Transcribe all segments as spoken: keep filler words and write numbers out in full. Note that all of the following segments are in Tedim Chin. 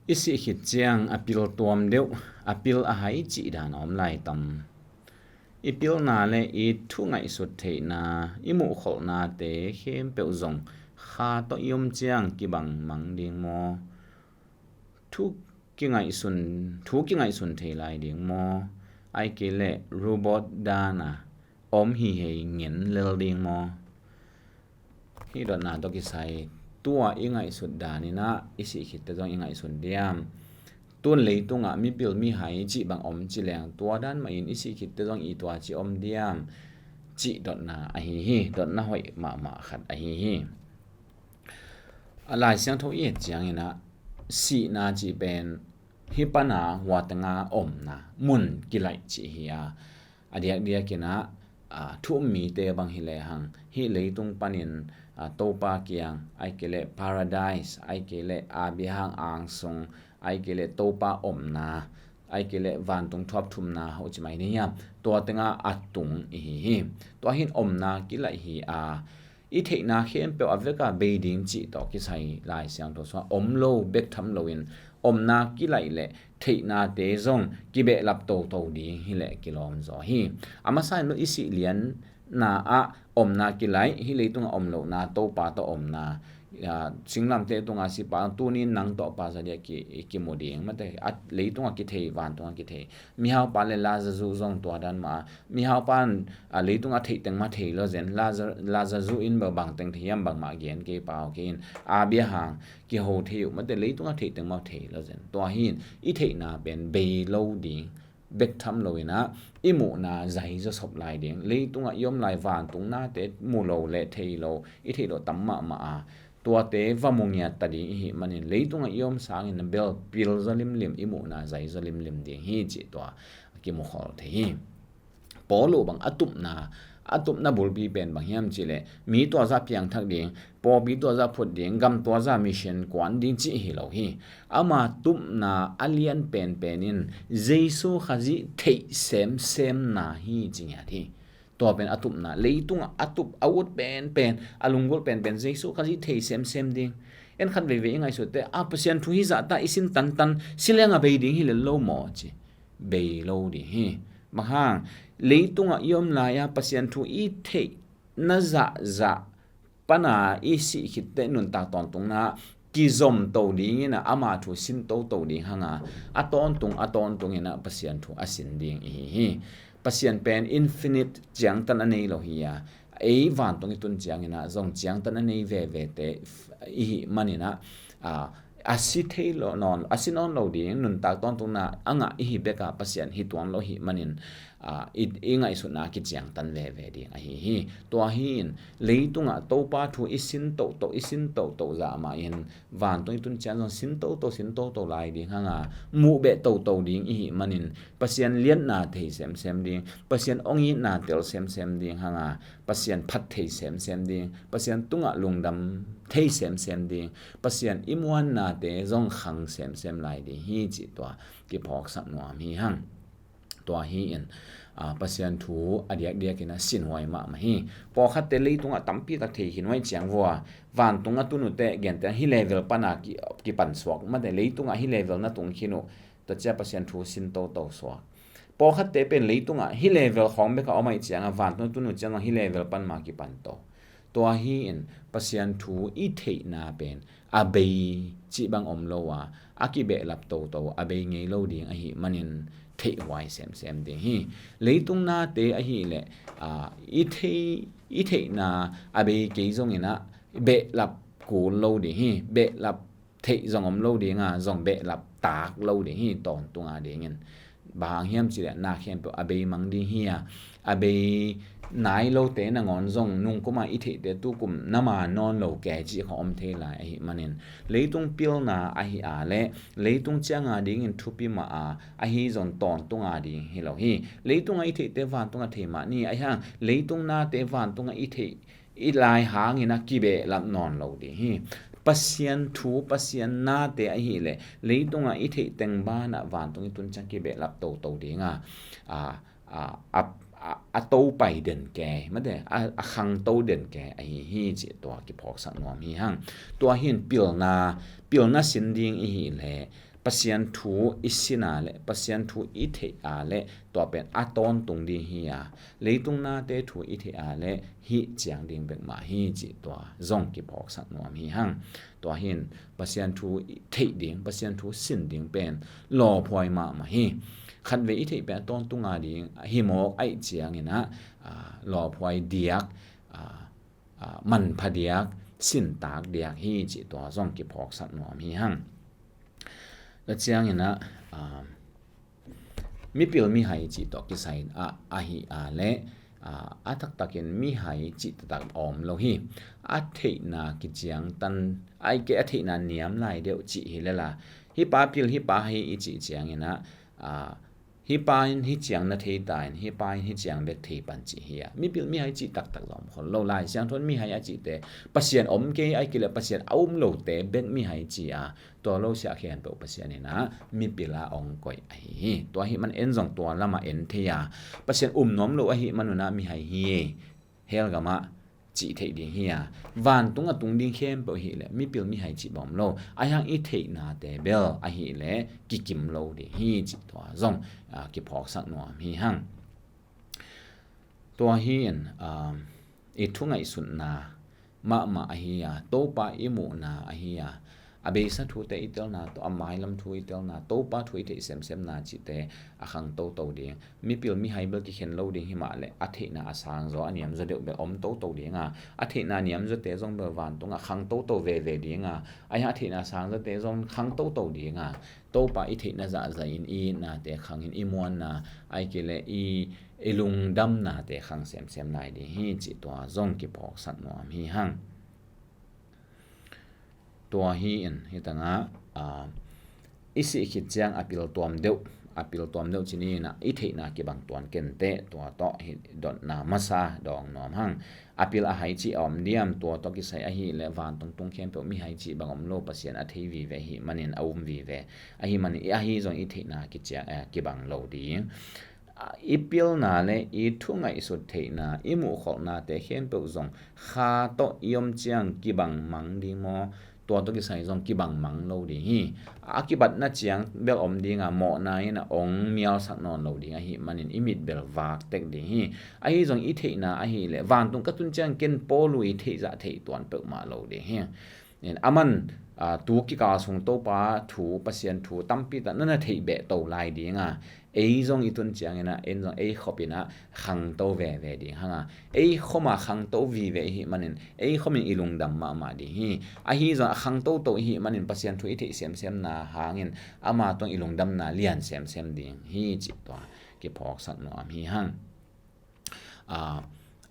I sih khit ciang a pil tuam deuh, a pil a hai cih dan a om lai tam? I pilna le i thu ngaihsut theihna, i muhkholhnate khempeuh zong Kha tawh i om ciang kibang mang ding maw? Thu kingaihsun, thu kingaihsun thei lai ding maw? Ai kei leh robot dana om hi hei ngen lel ding maw? Hih dotna tawh kisai, tua i ngaihsut dan in ah i sih khitte zong i ngaihsun diam? Tun leitungah mipil mihai cih bang om ci leng, tua dan mahin i sih khitte zong i tua ci om diam? Cih dotna ahi hi. Dotna hoih mahmah khat ahi hi. A Lai Siangtho i et ciangin ah, sihna cih pen hih pana hua tenga omna mun kilaih cih hi a, a diakdiakin ah, a, thu um mite bang hi lehang, hih leitung panin, a, Topa kiang, ai kei leh paradise, ai kei leh Abraham ang sung, ai kei leh Topa omna, ai kei leh vantung thuap thumna ho ci mai ni hiam, tua tenga a tung i hi hi. Tua hin omna kilaih hi a, i theihna khempeuh a veka bei ding cih tawh kisai Lai Siangtho sungah om lo bek tham loin, omna kilaih leh theihnate zong kibehlap toto ding hileh kilawm zaw hi. A masa in i sih lianna ah omna kilaih, hih leitungah om lohna, Topa tawh omna, a, singlamteh tungah sipa, tunin nang tawh pa za dia ki, kimu ding, mate, a, leitungah kithei, vantungah kithei. Mihaupa le Lazarus zong tua dan mah a, mihaupa in, a, leitungah theih teng mah thei lo zen, Lazar-, Lazarus in bel bang teng thei hiam, bangmah gen kei pau kei in, Abraham kiho thei uh, mate, leitungah theih teng mah thei lo zen. Tua hin i theihna pen bei lo ding bek tham loin ah, i muhna zai zaw sop lai ding. Leitungah i om lai vantung nate mu lo le thei lo, i theih loh tam mahmah a, tuate va mu ngiat ta ding i hih manin, leitungah i om sangin bel pil zaw limlim, i muhna zai zaw limlim ding hi cih tua kimukhol thei hi. Paul uh bang a tupna, a tupna bulpi pen bang hiam cih leh, mi tua zah piangthak ding, pawlpi tua zah phut ding, gam tua zah mission kuan ding cih hi lo hi. Ama tupna a lian penpen in Jesu Khazih theih semsemna hi ci ngiat hi. Tua pen a tupna, leitungah a tup, a ut penpen, a lunggulh penpen Jesu Khazih thei semsem ding. En khat veivei i ngaihsut teh, a, Pasian thu hih zah ta i sin tantan, si leng a bei ding hi lel lo maw ci? Bei lo ding hi. Bang hang, leitungah i om lai-a Pasian thu i theihna zahzah pana i sih khitte nuntak tawntungna kizom to dingin ah, ama thu sin toto ding hanga, a tawntung, a tawntung in ah Pasian thu a sin ding i hi hi. Pasian pen infinite, ciangtan a nei lo hi a, ei vantung i tun ciangin ah zong ciangtan a nei vevete i hih manin ah, a, a si thei lo nawn, a si nawn lo ding, nuntak tawntungna a ngah i hi bek a, Pasian hi tuan lo hih manin, a, i, i ngaihsutna kiciangtan veve ding ahi hi. Tua hi in, leitungah Topa thu i sin toto, i sin toto zah mah in, vantung i tun ciang zong sin toto, sin toto lai ding hanga, muh beh toto ding i hih manin, Pasian liatna thei semsem ding, Pasian ong itna tel semsem ding hanga, Pasian phat thei semsem ding, Pasian tungah lungdam thei semsem ding, Pasian i muannate zong khang semsem lai ding hi cih tua kiphawksak nuam hi hang. Tua hi in, a, Pasian thu a diakdiakin a sinhuai mahmah hi. Pawlkhatte leitungah tampi tak thei khin uh ahih ciang vua, vantung a tun uh teh genteh hih level pana ki, kipan suak, mate, leitungah hih level na tung khin uh, tua cia Pasian thu sin toto suak. Pawlkhatte pen leitungah hih level khawng bek a om ahih ciangin, vantung a tun uh ciangin hih level pan ma kipan to. Tua hi in Pasian thu i theihna pen a bei cih bang om lo a, a kibehlap toto, a bei ngei lo ding ahih manin theihhuai semsem ding hi. Leitung nate ahih leh, a, i thei, i theihna a bei kei zongin ah behlap kul lo ding hi. Behlap theih zong om lo ding a, zong behlap tak lo ding hi, tawntung a dingin. Bang hang hiam cih leh na khempeuh a bei mang ding hi a, a bei nai lote nangawn zong nungkum a i theihte tukum na ma nawn lo kei cih khawng om thei lai ahih manin, leitung pilna ahi a leh leitung ciang a dingin thupi mah a, ahi zong tawntung a ding hi lo hi. Leitung a i theihte vantung a thei mah ni, ahi hang leitung nate vantung a i theih i lai hangin a kibehlap nawn lo ding hi. Pasian thu, Pasian nate ahih leh leitung a i theih teng banah vantung i tun ciang kibehlap toto ding a, a, a, a, a, a to pai den kei, mate, a, a khangto den kei ahi hi cih tua kiphawksak nuam hi hang. Tua hi in pilna, pilna sin ding i hih leh Pasian thu i sin a le Pasian thu i theih a le tua pen a tawntung ding hi a, leitung nate thu i theih a le hih ciang ding bek mah hi cih tua zong kiphawksak nuam hi hang. Tua hi in Pasian thu i theih ding, Pasian thu sin ding pen lawphuai mahmah hi. Khatvei i theih pen a tawntung a ding hi mawk ahih ciangin ah, aa, lawphuai diak, aa, aa, manpha diak, sintak diak hi cih tua zong kiphawksak nuam hi hang. Tua ciangin ah, aa, mipil mihai cih tawh kisai ah ahi a le, aa, a taktakin mihai cih taktak a om lo hi. A theihna kiciangtan, ai ke a theihna niam lai deuh cih hi lela, hih pa pil, hih pa hai i cih ciangin ah, aa, hih pa in hih ciang na thei ta in, hih pa in hih ciang bek thei pan cih hi a, mipil mihai cih taktak zong om khol lo. Lai Siangtho in mihai a cihte Pasian om kei, ai ke le Pasian a um lote bek mihai ci a, tua lo siah khempeuh Pasian in ah mipil a ong koih ahi hi. Tua ahih man en zong tua lamah en thei a, Pasian um nuam lo ahih man un ah mihai hi, hell gam ah cih theih ding hi a, vantung a tung ding khempeuh hi le mipil mihai cih bang om lo. Ahi hang i theihnate bel ahi le kikim lo ding hi cih tua zong, aa, kiphawksak nuam hi hang. Tua hi in, aa, i thu ngaihsutna mahmah ahi a, Topa i muhna ahi a, a beisa thute i telna tawh, a mailam thu i telna, Topa thu i theih semsemna cihte a khang toto ding. Mipil mihai bel kikhen lo ding hi mah le, a theihna a sangzaw, a niamzaw deuh bel om toto ding a, a theihna niamzawte zong bel vantung a khang toto veve ding a, ahi hang a theihna sangzawte zong khang toto ding a, Topa i theihna zahzah in i itnate khang in, i muanna, ai ke le i, i lungdamnate khang semsem lai ding hi cih tua zong kiphawksak nuam hi hang. Tua hi in, hih tangah, aa, i sih khit ciang a pil tuam deuh, a pil tuam deuh ci ni in ah, i theihna kibang tuan kei inteh, tua tawh hih dotna masa dawng nuam hang. A pil a hai cih a om diam, tua tawh kisai ahi le vantung tung khempeuh mihai cih bang om lo, Pasian a thei vive ahih manin, a um vive ahih manin, i ahi zong i theihna kiciang, eh, kibang lo ding. I pilna le i thu ngaihsut theihna, i muhkholhnate khempeuh zong Kha tawh i om ciang kibang mang ding maw? Tua tawh kisai zong kibang mang lo ding hi. A kibatna ciang bel om ding a, mawhna in a ong mialsak nawn lo ding ahih manin i mit bel vak tek ding hi. Ahi zong i theihna ahi le, vantung ka tun ciang ken Paul uh i theihzah theih tuan peuhmah lo ding hi. In, aman, aa, tu kikal sung Topa thu, Pasian thu tampi tak na na theih beh to lai ding a, ei zong i tun ciangin ah, en zong ei khop in ah khangto veve ding hang a, ei khom a khangto vive i hih manin ei khom in i lungdam mahmah ding hi. Ahi zong a khangto to i hih manin Pasian thu i theih semsemna hangin ama tawh i lungdamna lian semsem ding hi cih tua kiphawksak nuam hi hang. Aa,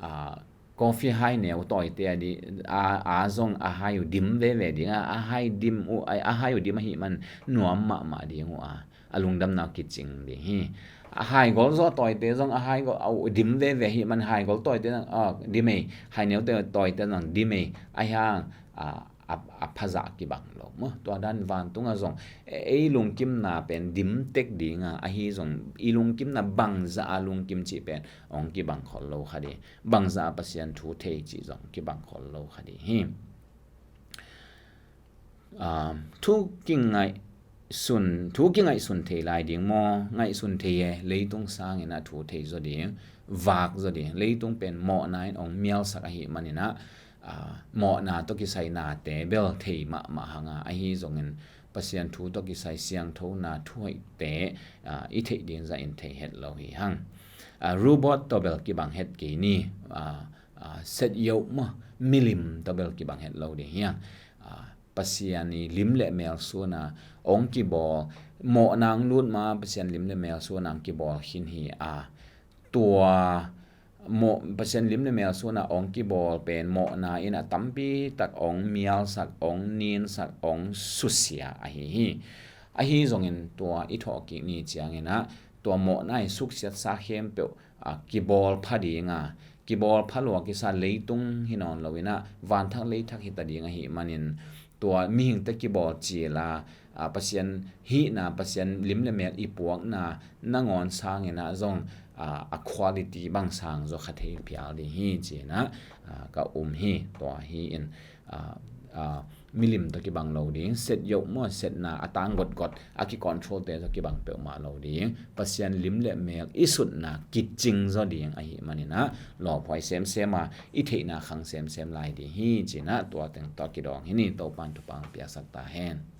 aa, coffee hai neu tawite a di, a, a zong a hai uh dim veve ding a, a hai dim uh, a, a hai uh dim ahih man nuam mahmah ding uh a, a lungdamna uh kicing ding hi. A hai gol zaw tawite zong a hai gol, a, uh dim veve ahih man hai gol tawite zong, a, dim ei, hai neu te tawite zong dim ei, ahi hang, a, a, a phazah kibang lo maw? Tua dan vantung a zong, e, ei lungkimna pen dim tek ding a, ahi zong i lungkimna bangzah a lungkim cih pen ong kibang khol lo kha ding. Bangzah a Pasian thu thei cih zong kibang khol lo kha ding hi. Aa, thu kingaihsun, thu kingaihsun thei lai ding maw? Ngaihsun thei e, leitung sangin a thu thei zaw ding, vak zaw ding. Leitung pen mawhna in ong mialsak ahih manin ah, aa, mawhna tawh kisai nate bel thei mahmah hang a, ahi zongin Pasian thu tawh kisai siangthona thuhoihte, aa, i theih ding zah in thei het lo hi hang. Aa, robot tawh bel kibang het kei ni, aa, aa, set yoh maw, milim tawh bel kibang het lo ding hi hang. Aa, Pasian i lim le mel suan a ong kibawl, mawhna ong lut ma Pasian lim le mel suan a ong kibawl khin hi a, tua mawh, Pasian lim le mel suan a ong kibawl pen mawhna in a tampi tak ong mialsak, ong ninsak, ong susia ahi hi. Ahi zongin tua i thawhkik ni ciangin ah tua mawhna i suksiatsa khempeuh, a, kibawl pha ding a, kibawl pha lua kisa leitung hi nawn lo in ah, vanthak leithak hi ta ding ahih manin, tua mihingte kibawl cil a, a, Pasian hihna, Pasian lim le mel i puakna nangawn sangin ah zong, a, a quality bang sang zaw kha thei phial ding hi ci-in ah, a, ka um hi. Tua hi in, a, aa, milim tawh kibang lo ding, set yoh maw, setna a tang gotgot, a kicontrol te tawh kibang peuhmah lo ding, Pasian lim le mel i sutna kicing zaw ding ahih manin ah, lawphuai semsem a, i theihna khang semsem lai ding hi ci-in ah, tua teng tawh kidawng hi ni. Topa'n thupha piaksak ta hen.